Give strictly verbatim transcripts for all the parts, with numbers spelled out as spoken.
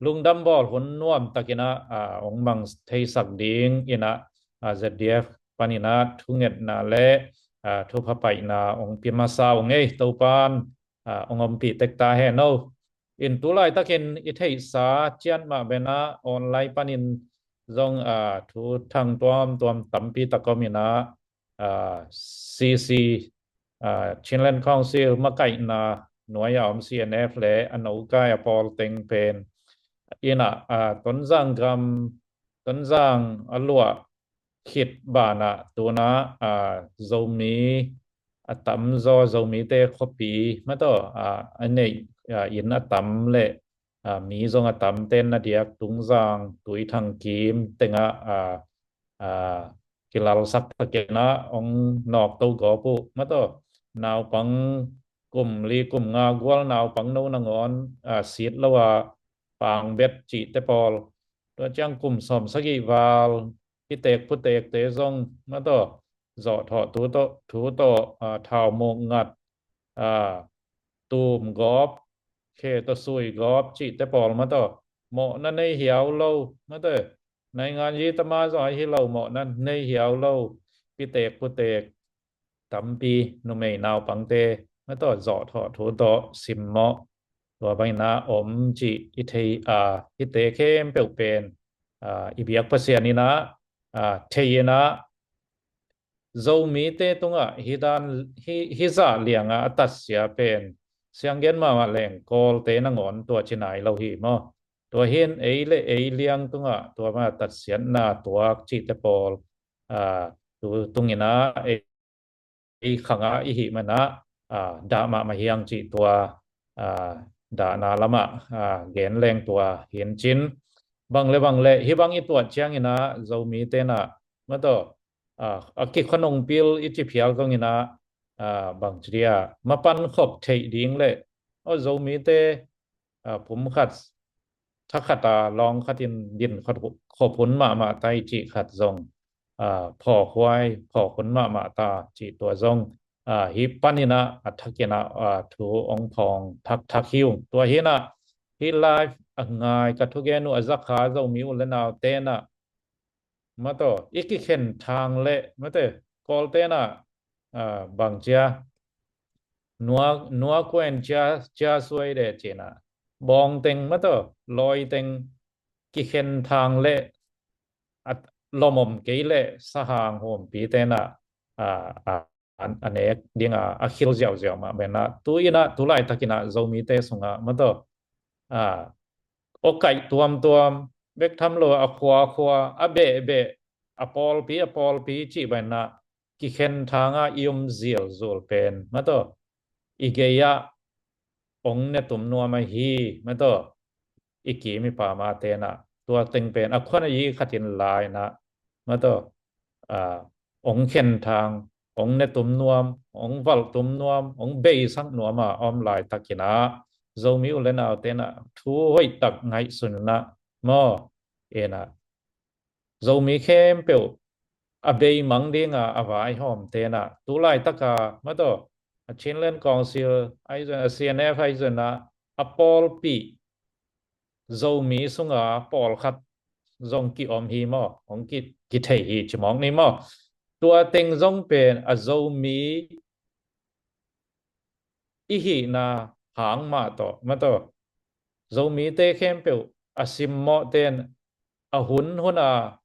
lungdam bawl hun nuam takin ah, ah, hong mang theisak ding in ah, ah, Z D F panin ah thungetna le, ah, thupha paihna hong pia masa uh ei. Topan, ah, hong ompih tek ta hen aw. In tu laitakin i theihsa ciat mah bel ah online panin zong, ah, thu thang tuamtuam tampi tak om in ah, ah, C C, ah, Chinland Council makaihna nuai-a om C N F le a nokai a pawl teng pen in ah, ah, Tonzang gam, Tonzang a luah khit banah tu-in ah, ah, Zomi a tamzaw, Zomite khuapi mah tawh, ah, a neih, ah, inn a tam le, ah, mi zong a tamten na diak Tungzang, Tuithang kim tengah, ah, ah, kilalsak takin ah hong nawkto gawp uh mah tawh. Naupang kum li kum nga gual naupang no nangawn, ah, sit lo a pangbet cihte pawl, tua ciang kum sawmsagih val pitek putekte zong mah tawh zawhthawh thu tawh, thu tawh, ah, thau muk ngat, ah, tum gawp, khe tawh sui gawp cihte pawl mah tawh mawhna nei hiau lo mah tawh, naingan yi tama zong ahi lo mawhna nei hiau lo pitek putek tampi numei naupangte mah tawh zawhthawh thu tawh simmawh, tua bangin ah om cih i thei, ah, hihte khempeuh pen, ah, i biak Pasian in ah, ah, thei in ah, Zomite tungah hih dan, hih, hih zah liangah a tatsia pen sianggen mahmah leng Kawlte nangawn tua ci nai lo hi maw. Tua hi-in ei le ei liang tungah tua bangah tatsiatna tuak cihte pawl, ah, tu tung in ah ei, ei khangah i hih man ah, ah, dah mahmah hi hang cih tua, ah, dahna lamah, ah, gen leng tua hi-in cin. Bang le bang le hih bang i tuah ciangin ah Zomite in ah mah tawh, ah, a kikhonong pil i ci phial zongin ah, ah, bang ci dia, mapan khop theih ding le, aw, Zomite, ah, pum khat, tha khat a lawng khat in din khop, khop hun mahmah ta hi cih khat zong, ah, phawkhuai, phawk hun mahmah ta cih tua zong, ah, hih panin ah a thakin ah, ah, thu hong phawng thakthak hi ung. Tua hi-in ah hih live a ngai ka thugen uh a zakha Zomi u le naute in ah mah tawh i kikhen thang le mah tawh Kawlte in ah, ah, bang cia, nua, nua kuen cia, cia suai de ci-in ah bawng teng mah tawh lawi teng kikhen thang le, a lawmom kei le sahang humpite in ah, ah, ah, a, a nek ding a, a khil ziauziau mah bel ah tu-in ah tu laitakin ah Zomite sungah mah tawh, ah, awkaih tuamtuam, bek tham lo a khuakhua, a behbeh, a pawlpi a pawlpi cih bel ah kikhen thang a i om zilzul pen mah tawh i gei-ah hong ne tum nuam ahi mah tawh, i kim i pamte in ah tua teng pen a khuan a yi khatin la-in ah mah tawh, ah, hong khen thang, hong ne tum nuam, hong valh tum nuam, hong beisak nuam a om laitakin ah Zomi u le naute in ah thu hoih tak ngaihsun in ah maw, in ah Zomi khempeuh a beimang ding a, a vaihawmte in ah tu laitaka mah tawh a Chinland Council ahi zong, a C N F ahi zong ah a pawlpi Zomi sunga pawlkhat zong ki-om hi maw, hong ki, kithei hi ci mawk ni maw. Tua teng zong pen a Zomi i hihna hang mah tawh mah tawh Zomite khempeuh a simmawhte in a hun hun a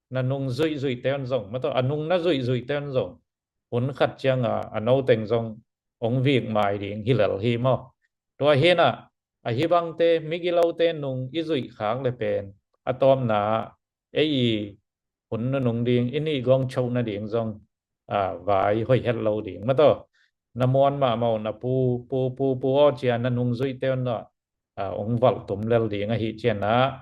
na nungzuihzuihte un zong mah tawh, a nung na zuihzuihte un zong hun khat ciang a, a no teng zong hong vik mai ding hi lel hi maw. Tua hi-in ah a hih bangte migilote nung i zuih khak le pen a tawpna ah ei i hun nunung ding, i nihgawng choh nading zong, ah, vai hoih het lo ding mah tawh. Na muan mahmah uh na pu, pu, pu, pu aw ci-a na nungzuihte un ah, ah, hong valh tum lel ding ahi ci-in ah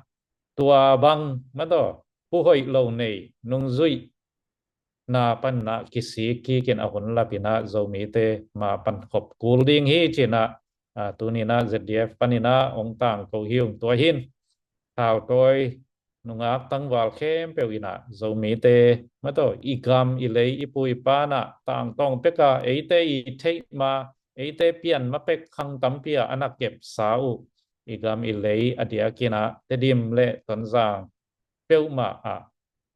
tua bang mah tawh pu hoih lo nei nungzuihna pan ah kisik kik in a hun lap in ah Zomite ma pan khop kul ding hi ci-in ah, ah, tuni-in ah Z D F panin ah hong tangko hi ung. Tua hi-in thautawi nungak tangval khempeuh in ah Zomite mah tawh i gam i lei i pu i pa in ah tangtawng pek a eite i theih ma, eite pian ma pek khang tampi ah a na kepsa uh i gam i lei a diakin ah Tedim le Tonzang peuhmah ah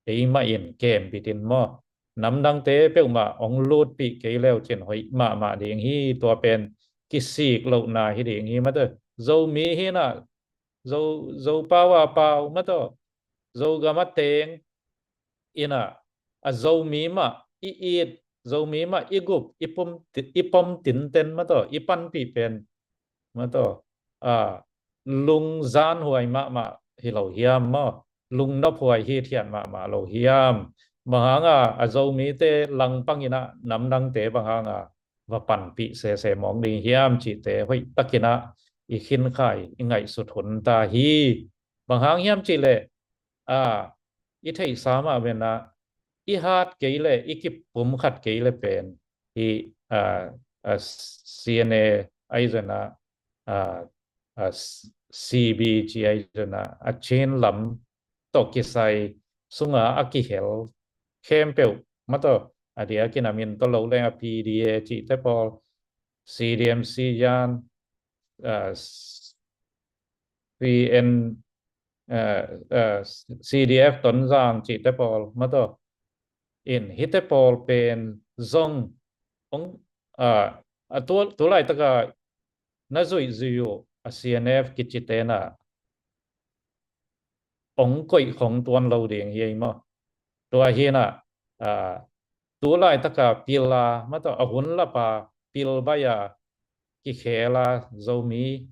eimah in kempitin maw, namdangte peuhmah hong lutpih kei leu cin hoih mahmah ding hi. Tua pen kisik lohna hi ding hi mataw. Zomi hinah Zo, Zo pau a pau mataw, Zogam a teng inah a Zomi mah i it, Zomi mah i gup, i pom, i pom tinten mataw, i panpih pen mataw, a lungzanhuai mahmah hi lo hiam maw? Lungnophuai hithiat mahmah lo hiam? Bang hanga a Zomite langpang inah namdangte bang hanga va panpih sese mawk ding hiam cihte hoih takinah i khinkhai i ngaihsut hun ta hi. Bang hang hiam cihleh a i theihsa mah venah i hat kei le i kipum khat kei le pen hi a, a C N A ahi zonah a, a C B ci ahi zonah a Chin lam tawh kisai sunga a kihel khempeuh mataw, a diakin a min tawh lo leng a P D A cihte pawl, C D M C yan, a, C N, a, a, C D F Tonzang cihte pawl mataw, in hite pawl pen zong hong a, a tu, tu laitaka na zuihzuih uh a C N F kici tenah hong koih khong tuan lo ding hi ei maw? Tua hinah a, tu laitaka pil a mataw, a hun lapa pil baih a kikhel a Zomi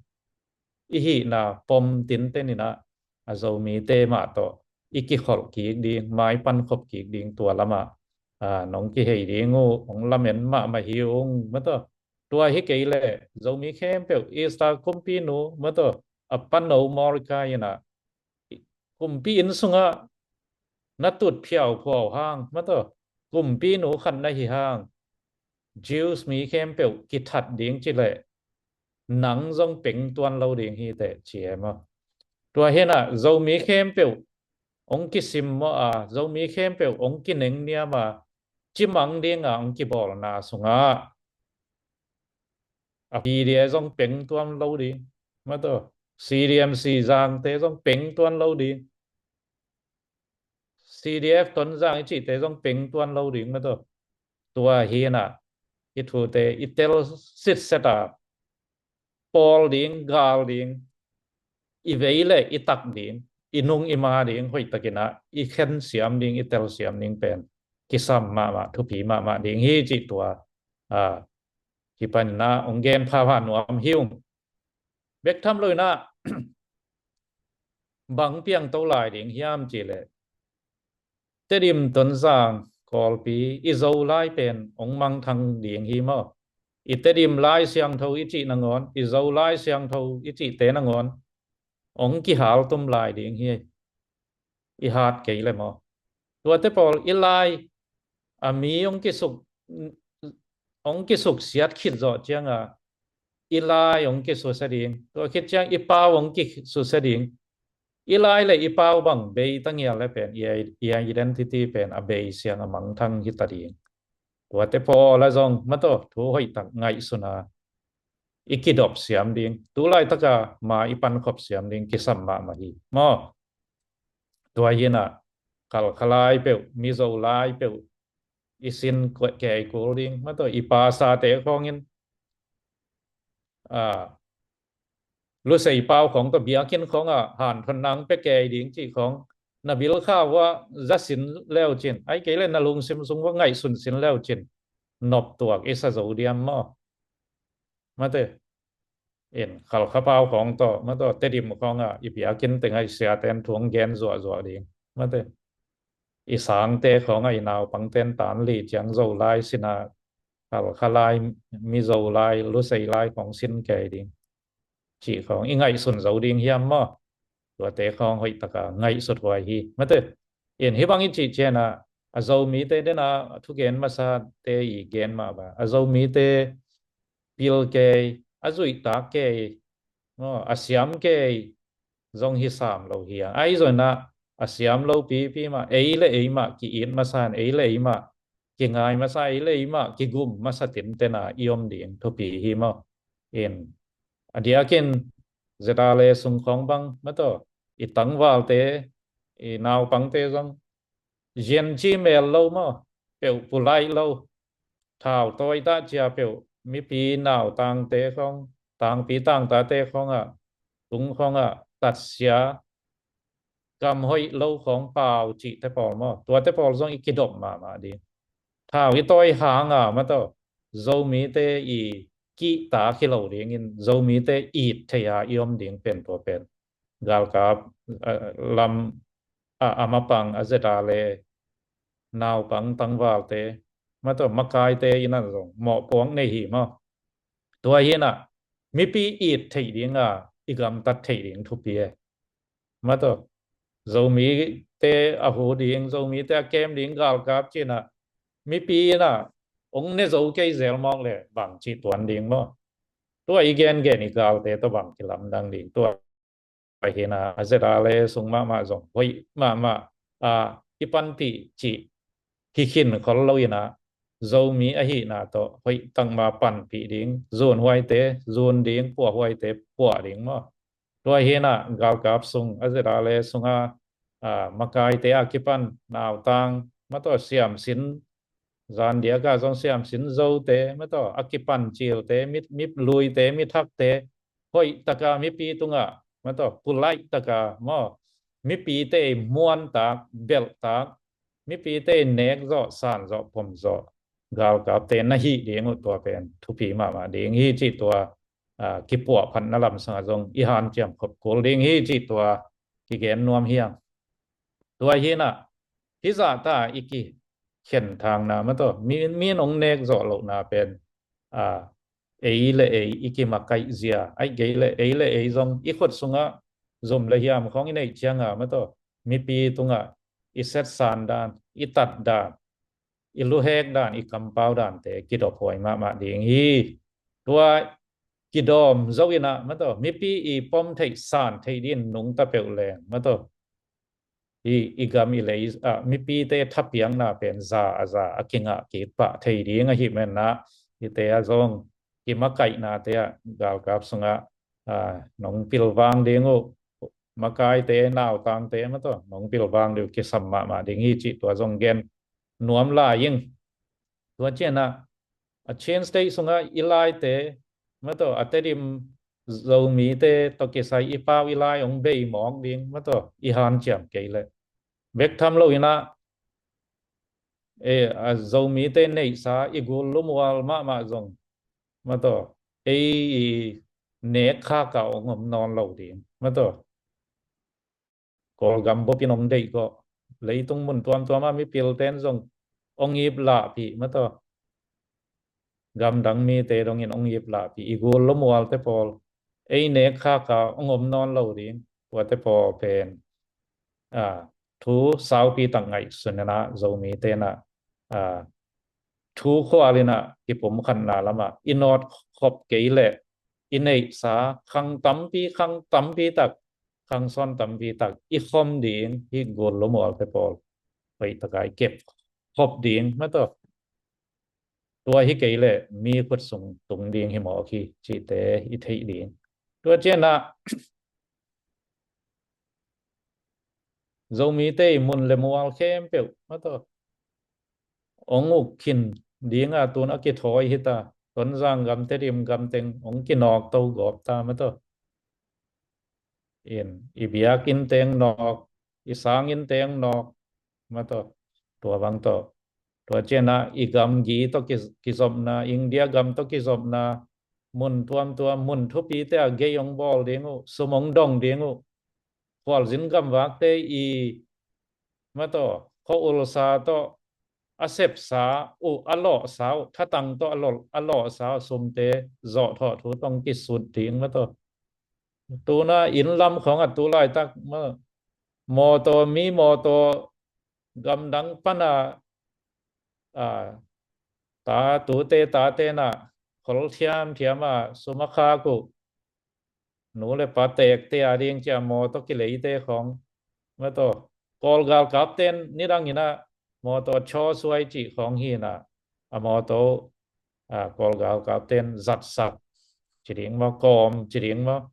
i hihna pom tinten inah a Zomite mah tawh i kikholh kik ding, mai pankhop kik ding tua lamah a, nong kihei ding uh hong lamen mahmah hi ung mataw. Tua hi kei le Zomi khempeuh Easter kumpinu mataw, a pano Mordecai inah kumpi inn sungah na tut phiauphuau hang mataw, kumpinu khat na hi hang, Jews mi khempeuh kithat ding cileh nang zong peng tuan lo ding hi teh ci e maw? Tua hinah Zomi khempeuh hong kisim maw a, Zomi khempeuh hong kinengniam a, cimang dinga hong kibawlna sungah a P D A zong peng tuan lo ding mataw, C D M C zangte zong peng tuan lo ding, C D F Tonzang i cihte zong peng tuan lo ding mataw. Tua hinah i thute i tel sitset a, pawl ding, gal ding, i vei le i tak ding, i nung i ma ding hoih takinah i khen siam ding, i tel siam ding pen kisam mahmah, thupi mahmah ding hi cih tua a, hi paninah hong gen phapha nuam hi ung. Bek tham lo inah bang piangto lai ding hiam cihleh Tedim, Tonzang, Kawlpi i Zolai pen hong mangthang ding hi maw? I Tedim Lai Siangtho i cih nangawn, i Zolai Siangtho i cihte nangawn hong kihaltum lai ding hi. I hat kei le maw? Tuate pawl i lai a mi hong kisuk, hong kisuksiat khit zawh cianga i lai hong kisusia ding, tua khit ciang i pau hong kisusia ding. I lai le i pau bang bei ta ngial le pen i, i identity pen a bei siang a mangthang hi ta ding. Tuate pawl a zong mataw thu hoih tak ngaihsun a i kidop siam ding, tu laitaka ma i pankhop siam ding kisam mahmah hi maw? Tua hinah Khalkha lai peuh, Mizo lai peuh i sin kei kul ding mataw, i pasate khawngin a, lusei pau khawng tawh biakinn khawngah hanthon nang pia kei ding cih khawng na bilkha uah za sin leucin, ai kei le na lungsim sung uah ngaihsun sin leucin nop tuak i sa zo diam maw? Mate in Khalkha pau khawng tawh mataw Tedim khawngah i biakinn tengah i siaten thu hong gen zuahzuah ding mate, i sangte khawngah i naupangten tan li ciang Zolai sinah Khalkha lai, Mizo lai, lusei lai khawng sin kei ding cih khawng i ngaihsun zo ding hiam maw? Tuate khawng hoih taka ngaihsut huai hi mate. In hih bang i cih cianah a Zomite dena thugen masate i gen mah ba a Zomite pil kei, a zuihtak kei, maw, a siam kei zong hi sam lo hi a, ahi zonah a siam lo pipi mah ei le ei mah ki-it masa in ei le ei mah kingai masa, ei le ei mah kigum masa tintena i om ding thupi hi maw? In a diakin ZRA le sung khawng bang, mataw, i tangvalte, i naupangte zong, zian ci mel lo maw, peuh pulaih lo, thau tawi tah cia peuh, mipi nautangte khawng, tangpi tangtate khawng ah, tung khawng ah, tatsia, gam hoih lo khawng pau cihte pawl maw, tuate pawl zong i kidop mahmah ding. Thau i tawi hang a, mataw, Zomite i kihta khilo dingin, Zomite it thei a i om ding pen tua pen. Galkap, ah, lam, ah, a mapang, a ZRA le naupang tangvalte, mataw, makaite in ah zong mawhpuak nei hi maw. Tua hi in ah, mipi it theih ding a, i gamtat theih ding thupi e. Mataw, Zomite a hu ding, Zomite a kem ding galkap ci in ah, mipi in ah, ong ne zo kei zel mawk le bang ci tuan ding maw. Tua i gengen i galte tawh bang kilamdang ding. Tua hi in ah, a ZRA le sung mahmah zong hoih mahmah a i panpih cih hi khin khol lo in ah, Zomi ahihna tawh hoih takma panpih ding, zunhuaite zun ding, puahhuaite puah ding maw. Tua hi in ah, galkap sung, a ZRA le sung a, ah, makaite a kipan nautang, mataw, siamsin, zandiak a zong siamsin zote, mataw, a kipan cilte, mi, mi luite, mi thakte, hoih taka mipi tungah, mataw, pulaih taka maw, mipite muantak, belhtak, mipite nek zawh, san zawh, pom zawh, galkapte na hih ding uh, tua pen thupi mahmah ding hi cih tua, ah, kipuahphatna lamsang ah zong i hanciam khop kul ding hi cih tua kigen nuam hi ing. Tua hi in ah, hih zahta i kikhen thangna, mataw, mi, mi in ong nek zawh lohna pen, ah, ei le ei i kimakaih zia, aih kei le ei le ei zong i khut sungah zum le hiam khawng i neih ciang a, mataw, mipi tungah i setsan dan, i tat dan, i luhek dan, i kampau dante kidop huai mahmah ding hi. Tua kidawm zo in ah, mataw, mipi i pom theih san theih dingin nungta peuh leng, mataw, i, i gam i lei, ah, mipite thapiakna pen za a za a kingah kik pah thei ding ahih man ah, hihte ah zong kimakaihnate ah, galkap sungah, ah, nong pilvang ding uh, makaite, nautangte, mataw, nong pilvang ding uh kisam mahmah ding hi cih tua zong gen nuam lai ing. Tua ciang ah, a Chin State sungah i laite, mataw, a Tedim Zomite tawh kisai i pau i lai ong bei mawk ding, mataw, i hanciam kei leh, bek tham lo in ah, e, a Zomite neihsa i gul lumual mahmah zong, mataw, ei i nek khak a ong om nawn lo ding, mataw. Kawlgam bopin ong deih gawh, leitung mun tuamtuam ah mipilten zong ong ip lahpih, mataw, gamdang mite dongin ong ip lahpih, i gul lumualte pawl, ei nek khak a ong om nawn lo ding, tuate pawl pen, ah, thu saupi tak ngaihsun in ah, Zomite in ah, ah, thu khual in ah kipumkhatna lamah i nawt khop kei leh, i neihsa khang tampi, khang tampi tak, khang sawn tampi tak i khom ding, hih gul lumualte pawl hoih taka i kep khop ding, mataw. Tua hi kei leh mi khut sung tung ding hi mawk hi cihte i theih ding. Tua ciang ah, Zomite i mun le mual khempeuh, mataw, ong uk khin ding a tun a kithawi hi ta, Tonzang gam, Tedim gam teng ong kinawk to gawp ta, mataw. In, i biakinn teng nawk, i sanginn teng nawk, mataw, tua bang tawh. Tua ciang ah i gamgi tawh ki, kizopna, India gam tawh kizopna, mun tuamtuam, mun thupite ah gei ong bawl ding uh, sum ong dong ding uh. Khualzin gamvakte i, mataw, khua ulsa tawh a sepsa uh, a lawhsa uh, thatang tawh a lawh, a lawhsa uh sumte zawhthawh thu tawh ong kisut ding, mataw. Tuna inn lam khawng ah tu laitak, ma, mawtaw, mi mawtaw, gamdang pan a, a, ta, tute taten ah khol thiamthiam a sum a khak uh, nu le pa tekte a ding cia mawtaw kileite khawng, mataw, Kawl galkapten nidang in ah mawtaw chaw suai cih khawng hi in ah, a mawtaw, a, Kawl galkapten zatsak ci ding maw, kawm ci ding maw,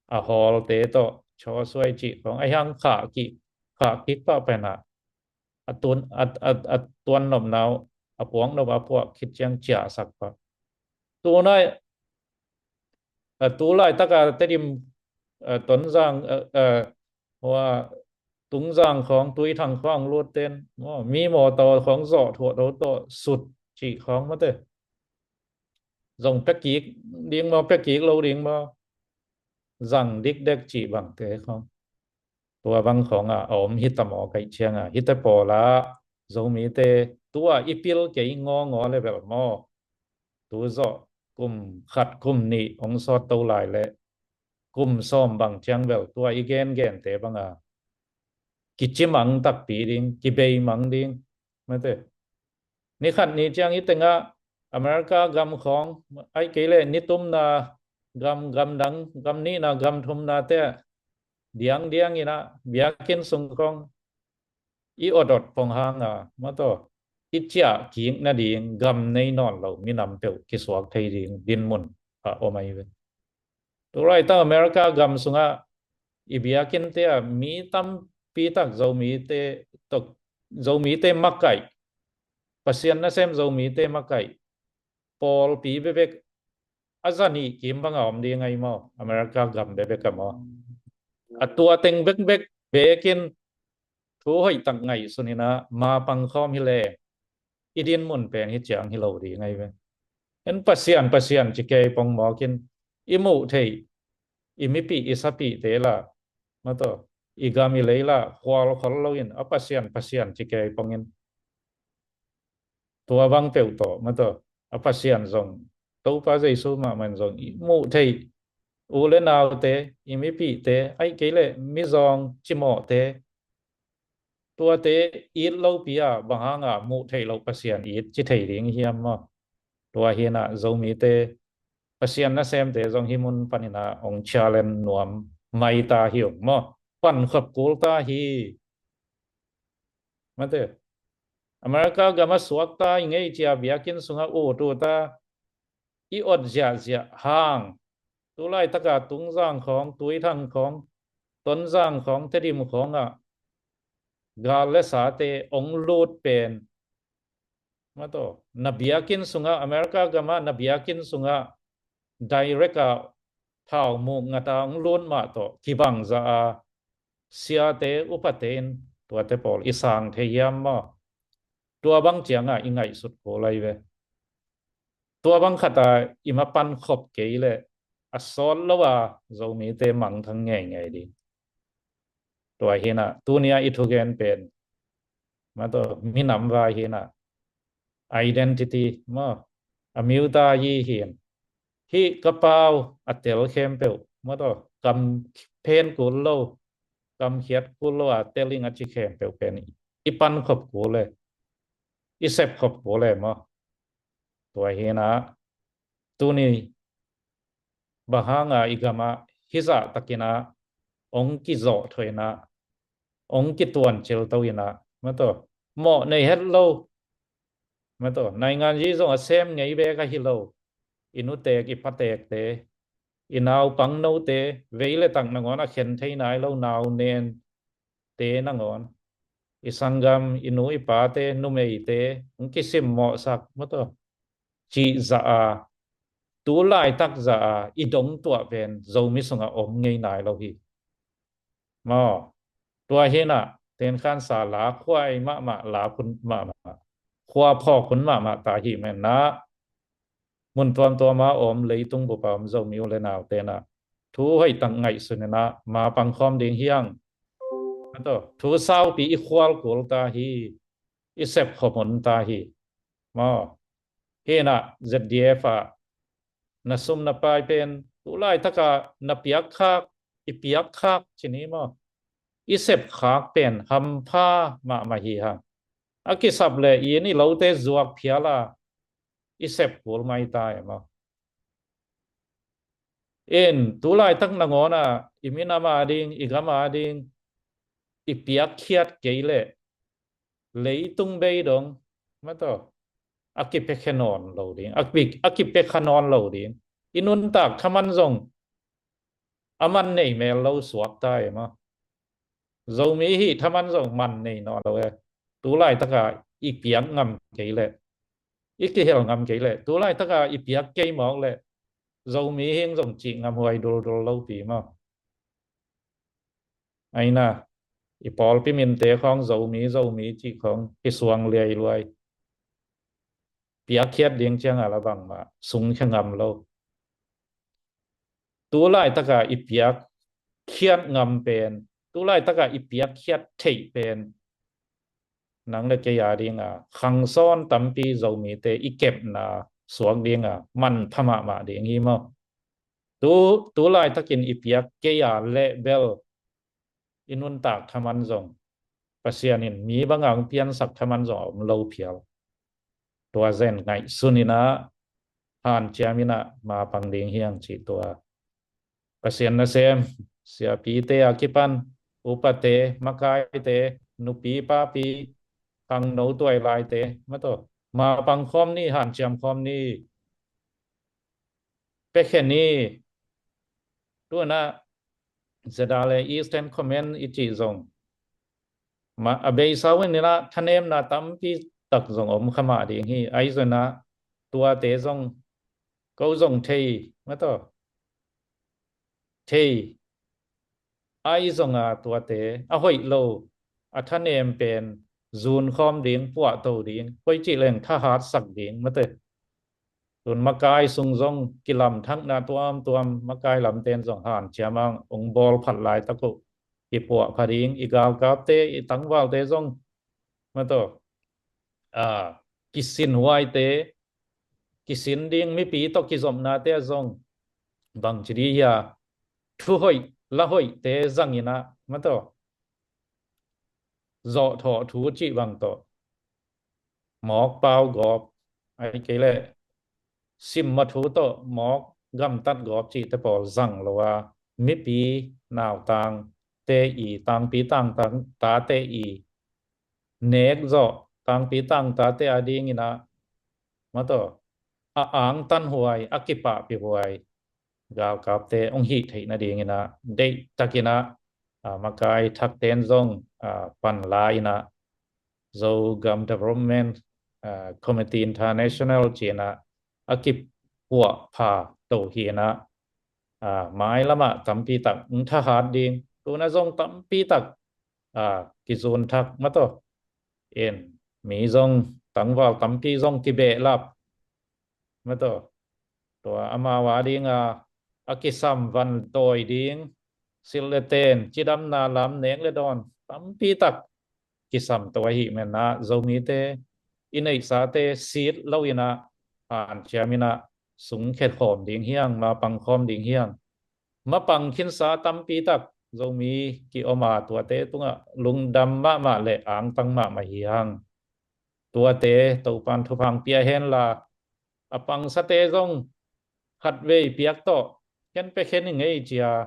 a hawlte tawh chawsuai cih khawng a hiang khah kik, khah kik pah pen ah a tuan, a, a, a tuan nopna uh, a puak nop a puak khit ciang ciahsak pah. Tunai a tu laitaka Tedim, a, Tonzang, a, a, hua Tungzang khawng, Tuithang khawng lut ten maw, mi mawtaw khawng zawh thuah tho tawh sut cih khawng mate. Zong pia kik ding maw, pia kik lo ding maw, zang dikdek cih bangte khawng. Tua bang khawngah a om hi ta maw kaih ciangah, hite pawlah Zomite tua i pil kei ngawngaw le bel maw, tu zawh kum khat kum nih hong sawt to lai le kum sawm bang ciang bel tua i gengente banga kicimang takpi ding, kibeimang ding mate. Ni khat ni ciang i tengah America gam khawng, ai kei le nitumna gam, gam dang, gam nihna, gam thumna te diangdiang inah biakinn sung khawng i awdawt pong hanga mataw, i ciah kik nading gam nei nawn lo minam peuh kisuak thei ding dinmun a om ahi ve. Tulaitang America gam sungah i biakinnte ah mi tampi tak Zomite tok, Zomite makaih, Pasian nasem Zomite makaih pawlpi bebek a zanih kim banga om ding ahi maw, America gam bebek a maw. A tua teng bekbek bekin thu hoihtak ngaihsun inah mapang khawm hi le i dinmun pen hi ciang hi lo ding ahi ve. En Pasian, Pasian ci kei pong mawkin i muh theih i mipih i sapihte lah mataw, i gam i lei lah khualkhol loin a Pasian, Pasian ci kei pongin tua bang peuh tawh mataw, a Pasian zong, Topa Jesu mahmah in zong i muh theih u le naute, i mipihte, ai kei le mizawng cimawhte, tuate it lopi ah bang hanga muh theih loh Pasian it ci thei ding hiam maw? Tua hinah Zomite Pasian nasemte zong hi mun paninah hong challenge nuam maita hi ung maw? Pankhop kulta hi mate. America gama suakta i ngei cia biakinn sungah ututa i ot ziahziah hang, tulaitaka Tungzang khawng, Tuithang khawng, Tonzang khawng, Tedim khawngah gal le sate ong lut pen mataw, na biakinn sungah, America gamah na biakinn sungah direct ah thau muk ngata ong lut mah tawh kibangza a siate upate in tuate pawl i sang thei hiam maw? Tua bang ciangah i ngaihsut kul lai ve. Tua bang khata i mapan khop kei le a sawt lo a Zomite mangthang ngeingei ding. Tua hinah tunia i thugen pen mataw, minam vai hinah identity maw, a miuta yi hin, hih ka pau a tel khempeuh mataw, kam phen kul lo, kam khiat kul lo a tel ing a ci khempeuh pen i pan khop kul le, i sep khop kul le maw? Tua hinah tuni bang hanga i gamah hizah takinah ong kizawh thoinah ong kituancil to inah mataw, mawh nei het lo mataw, naingan yi zong a sem ngei bek ahi lo, i nutek i patekte, i naupang note, vei le tak nangawn a khen thei nai lo nau nen te nangawn, i sanggam, i nu i pate, numeite hong kisimmawhsak mataw, cih zah a, tu laitak zah a i dong tuah pen Zomi sungah om ngei nai lo hi maw? Tua hinah tenkhansa la khuai mahmah, la khun mahmah, khua phawk khun mahmah ta hi menah mun tuamtuama om leitung bupa om Zomi u le nau tenah thu hoihtak ngaihsun inah mapang khawm ding hiang. Mataw, thu saupi i khual kul ta hi, i sep khop hun ta hi maw? Hinah Z D F ah na sum na pai pen tu laitaka na piakkhak, i piakkhak ci ni maw, i sepkhak pen hampha mahmah hi hang. A kisap le i inn i lote zuak phiala i sep kul mai ta e maw? In tu laitak nangawna i minam ading, i gam ading i piakkhiat kei leh leitung bei dong mataw a kipiakhia nawn lo ding, a ki, a kipiakhia nawn lo ding. I nuntak thaman zong a man nei mel lo suak ta e maw. Zomi hih thaman zong man nei nawn lo e. Tu laitaka i piak ngam kei leh, i kihel ngam kei leh, tu laitaka i piak kei mawk leh Zomi hing zong cih ngam huai duldul lopi maw. Aina, i pawlpi minte khawng Zomi, Zomi cih khawng kisuang liailuai. Piakkhiat ding cianga la bangmah sungkhia ngam lo. Tu laitaka i piakkhiat ngam pen, tu laitaka i piakkhiat theih pen nang le kei a dinga khangsawn tampi Zomite i kepna suak dinga manpha mahmah ding hi maw. Tu, tu laitakin i piak kei a leh bel i nuntak thaman zong Pasian in mi banga hong piansak thaman zong a om lo phial. Tua zen ngaihsun inah hanciam inah mapang ding hiang cih tua Pasian nasem, siapite a kipan, upate, makaite, nupi papi, khangno tuailaite, mataw, mapang khawm ni, hanciam khawm ni. Pekhe ni. Tuanah Zedale Eastern Command i cih zong ma a beisa un inah thanemna tampi tak zong om kha mah ding hi. Ahi zongah tuate zong ko zong thei, mataw, thei. Ahi zonga tuate a hoih lo, a thanem pen zunkhawm ding, puahto ding, koici leng thahatsak ding, mate. Tun makai sung zong kilamthakna tuamtuam, makai lamten zong hanciam ang hong bawl phat laitak uh i puahpha ding, i galkapte, i tangvalte zong, mataw, a, kisinhuaite, kisin ding mipi tawh kizopnate a zong bangci dih hia, thuhoih lahoihte zang inah, mataw, zawhthawh thu cih bang tawh mawk pau gawp, ahi kei leh simma thu tawh mawk gamtat gawp cihte pawl zang lo a, mipi nautangte i, tangpi tangtang tate i nek zawh, tangpi tangtate a dinginah, mataw, a angtanhuai, a kipahpihuai galkapte hong hih theih nadinginah deihtakinah, a, makai thakten zong, a, panla inah Zogam Development, a, Committee International cinah a kipuahpha to hinah, a, mailamah tampi tak hong thahat ding, tuna zong tampi tak, a, kizun thak, mataw, in mi zong tangval tampi zong kibehlap, mataw, tua amau a dinga a kisam van tawi ding, silh le ten, cidamna lam, nek le dawn tampi tak kisam to ahih manah Zomite i neihsate sit lo inah hanciam inah sungkhe khawm ding hiang, mapang khawm ding hiang. Mapang khinsa tampi tak Zomi ki-om a, tuate tungah lungdam mahmah le angtang mahmah hi hang. Tuate Topan thupha pia henla, a pangsate zong khatvei piak tawh khen pe khen i ngei cia,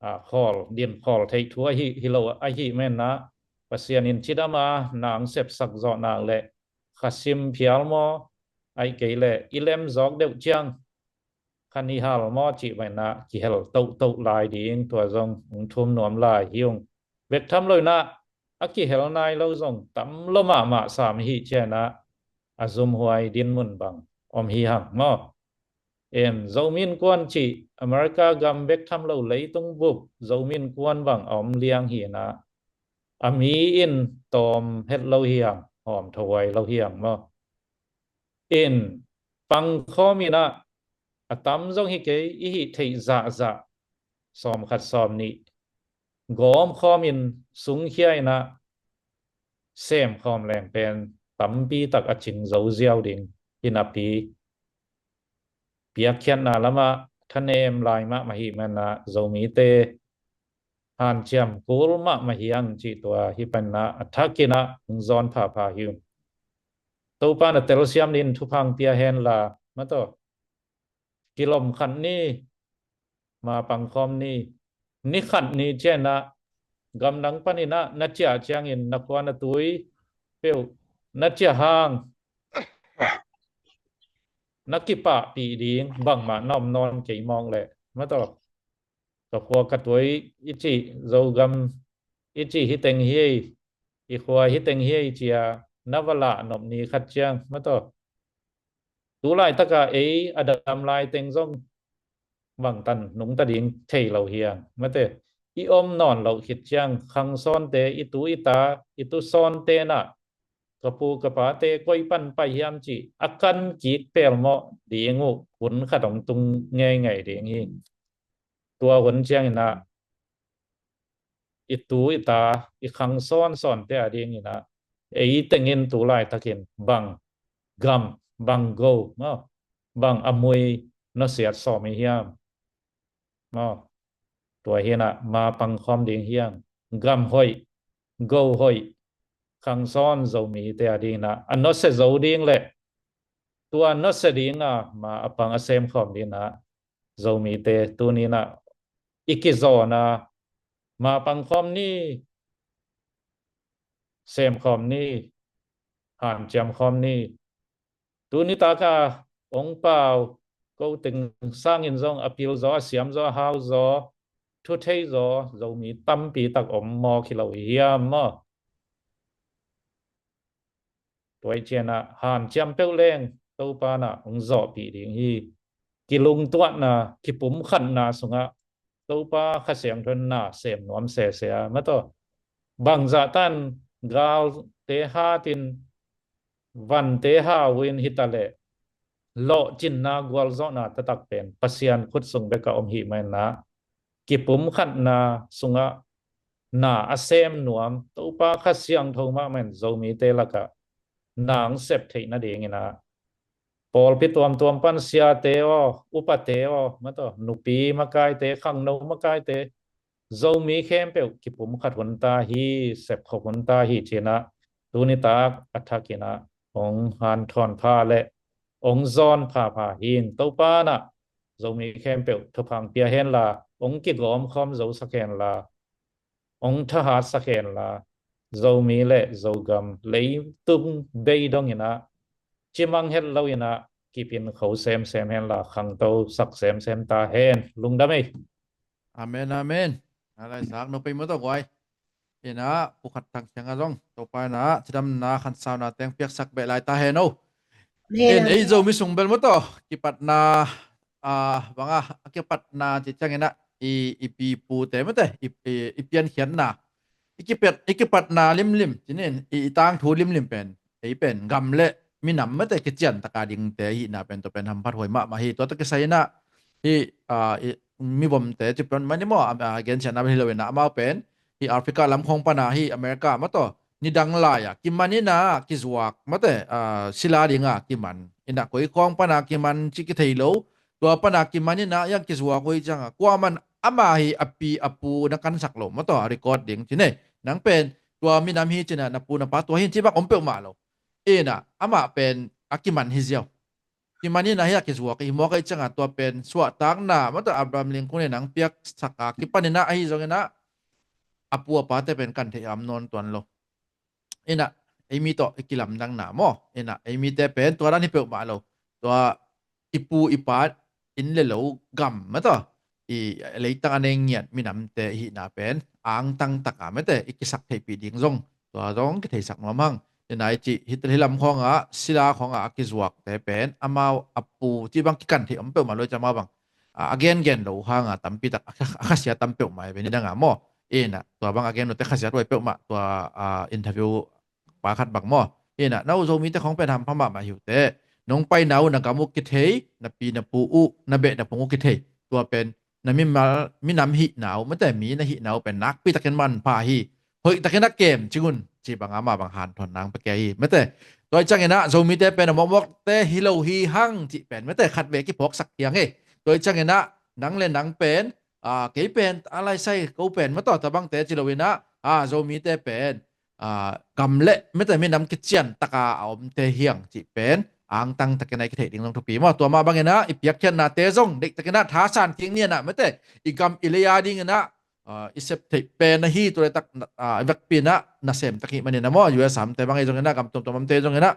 a, khawl, din khawl theih thu ahi, hi lo ahih manah Pasian in cidam a nang sepsak zawh nak le khasim phial maw, ahi kei leh i lem zawk deuh ciang khan i hal maw cih manah kihel tohtoh lai ding, tua zong hong thum nuam lai hi ung. Bek tham lo inah a kihel nai lo zong tam lo mahmah sam hi cianah a zumhuai dinmun bang om hi hang maw. Em, Zomi Innkuan cih America gam bek tham lo leitung bup Zomi Innkuan bang a om liang hinah a mi in tawm het lo hiang, hawm thahuai lo hiang maw. In pangkhawm inah a tam zong hi kei, i hih theih zahzah sawmkhat sawmnih gawmkhawm in sungkhia inah semkhawm leng pen tampi tak a cing zo ziau ding hi napi, piakkhiatna lamah thanem lai mahmah hi manah Zomite hanciam kul mahmah hi ang cih tua hi panah a thakinah hong zawn phapha hi ung. Topan a telsiam ding thupha pia henla, mataw, kilom khat ni, mapang khawm ni, ni khat ni cianah gamdang paninah na ciah ciangin na khua na tui peuh na ciah hang na kipahpih ding bangmah na om nawn kei mawk leh, mataw, ka khua ka tuai i cih, Zogam i cih hi teng hi ei, i khua hi teng hi ei ci-a na va lah nop ni khat ciang, mataw, tu laitaka ei a dam lai teng zong bangtan nungta ding thei lo hiang, mate, i om nawn loh khit ciang khang sawnte, i tu i ta, i tu sawnte na ka pu ka pate koi pan pai hiam cih a kan kik pelmawh ding uh hun khat hong tung ngeingei ding hi. Tua hun cianginah i tu i ta, i khang sawnsawnte a dinginah ei tengin tu laitakin bang gam, bang go maw, bang a mui nusiat sawm i hiam maw? Tua hinah ma pangkhawm ding hiang, gam hoih, go hoih, khang sawn Zomite a dinginah a nusia zo ding le tua nusia dinga ma a pang a semkhawm dinginah Zomite tuninah i kizawna ma pangkhawm ni, semkhawm ni, hanciamkhawm ni. Tuni taka ong pau ko teng sangin zong a pil zaw, a siam zaw, a hau zaw, thu thei zaw Zomi tampi tak om mawk hi lo hi hiam maw? Tua i cianah hanciam peuh leng Topa nah hong zawhpih ding hi. Kilungtuahna, kipumkhatna sungah Topa Kha Siangtho in na sem nuam sese a, mataw, bangzahtan galte hatin vante hau in hitaleh lawhcinna gualzawhna taktak pen Pasian khut sung beka om hih maninah kipumkhatna sungah na a sem nuam Topa Kha Siangtho mahmah in Zomite lakah na hong sep theih nadinginah pawlpi tuamtuam pan siate aw, upate aw, mataw, nupi makaite, khangno makaite, Zomi khempeuh kipumkhat hun ta hi, sepkhop hun ta hi cinah tunitak a thakinah hong hanthawn pha le hong zawn phapha hi. Topa nah Zomi khempeuh thupha pia henla, hong kigawmkhawm zosak henla, hong thahatsak henla, Zomi le Zogam leitung bei donginah cimang het loinah kipin kho semsem henla, khangto sak semsem ta hen. Lungdam ei. Amen, amen. A laisak no pei maw tawh guai. Inah pukhat thang cianga zong Topa inah cidamna khansauna teng piaksak beh lai ta hen o. Amen. In ei Zomi sung bel maw tawh kipatna, a, banga a kipatna ci cianginah i, i pipute mate i, i, i piankhiatna i kipat, i kipatna limlim cinin i, i tangthu limlim pen ei pen gam le minam mate kician taka dingte hihna pen tua pen hamphat huai mahmah hi. Tua tawh kisai inah hih, a, i, mibomte cipon mani maw, a, a, gencianna bel hi lo inah amau pen hih Africa lam khawng pana hih America maw tawh nidang lai-a kiman inah kizuak mate, a, sila dinga kiman inah koi khawng pana kiman ci kithei lo. Tua pana kiman inah yang kizuak uh hi cianga kuaman ama hi a pi a pu na kansak lo maw tawh a record ding cine. Nang pen tua minam hi cinah na pu na pa tua hin ci bang om peuhmah lo. Inah amah pen a kiman hi ziau. Kiman inah hi a kizuak i hi mawk ahih cianga tua pen suahtakna maw tawh Abraham Lincoln in nang piaksaka kipan inah ahi zonginah a pu a pate pen kan theih a om nawn tuan lo. Inah ei mi tawh i kilamdangna maw, inah ei mite pen tua dan hi peuhmah lo. Tua i pu i pa inn le lo gam maw tawh i leitang a nei ngiat minamte i hihna pen angtang taka mate i kisak theihpih ding zong tua zong kitheisak nuam hang. Inah i cih hih lam khawngah sila khawngah a kizuakte pen amau a pu cih bang kikan theih om peuhmah lo i cih amau bang a, a gengen lo hanga tampi tak a, a khasia tam peuhmah i ve nidanga maw. Inah tua bang a gen lote khasia tuai peuhmah tua, a, interview pa khat bang maw. Inah na u Zomite khawng pen hampha mahmah hi uh teh. Nong paina uh na gam uh kithei, na pi na pu uh na beh na phung uh kithei. Tua pen na mimal minam hihna uh mate mi na hihna uh pen nakpi takin manpha hi. Hoih takin a kem cing un cih banga amah bang hanthawn nang pia kei hi mate. Tua i cianginah Zomite pen a mawkmawkte hi lo hi hang cih pen mate khatvei kiphawksak hiang hi. Tua i cianginah nang le nang pen, a, kei pen a laisai ko pen maw tawh tabangte ci loinah, a, Zomite pen, a, gam le mate minam kician taka a omte hiang cih pen angtang takin a i kitheih ding zong thupi maw. Tua mah banginah i piakkhiatnate zong deih takinah thasan kik ni inah mate i gam i lei a dinginah, a, i sep theih pen ahi tua laitak, a, i vekpi inah nasem tak hih maninah maw, U S amte bang ahi zonginah gam tuamtuam amte ahi zonginah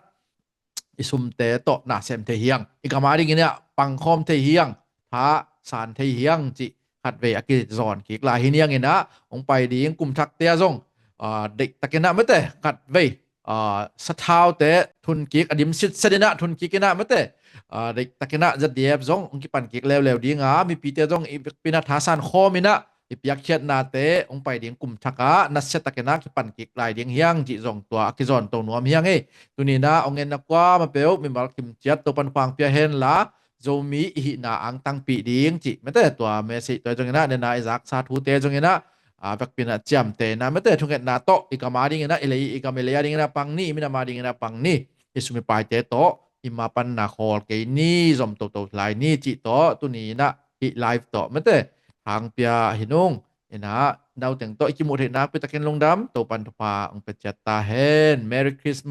i sumte tawh nasem thei hiang, i gam a dinginah pangkhawm thei hiang, thasan thei hiang cih khatvei a kizawn kik lai hi niang inah, hong pai ding kum thakte ah zong, ah, deihtakinah mete khatvei, ah, sathaute thun kik a dim sitset inah thun kik inah mete, ah, deihtakinah Z D F zong hong kipan kik leuleu dinga, mipite zong i vekpinah thasan khawm inah i piakkhiatnate hong pai ding kum thakah nasiatakinah kipan kik lai ding hiang cih zong tua a kizawn to nuam hiang hi. Tuninah hong enna kuamah peuh mimal kimciat Topan khuang pia henla, Zomi i hihna angtangpih ding cih mete tua message tua zonginah nena i zaksa thute zonginah, ah, vekpinah ciamtehna mete thungetna tawh i gam a dinginah i lei, i gam i lei a dinginah pang ni, i minam a dinginah pang ni, i sum i paite tawh i mapanna khawl kei ni, zom toto lai ni cih tawh tuninah hih live tawh mete hangpia hi nung. Inah nauteng tawh i kimuh theih nakpi takin lungdam, Topan thupha hong pia ciat ta hen. Merry Christmas.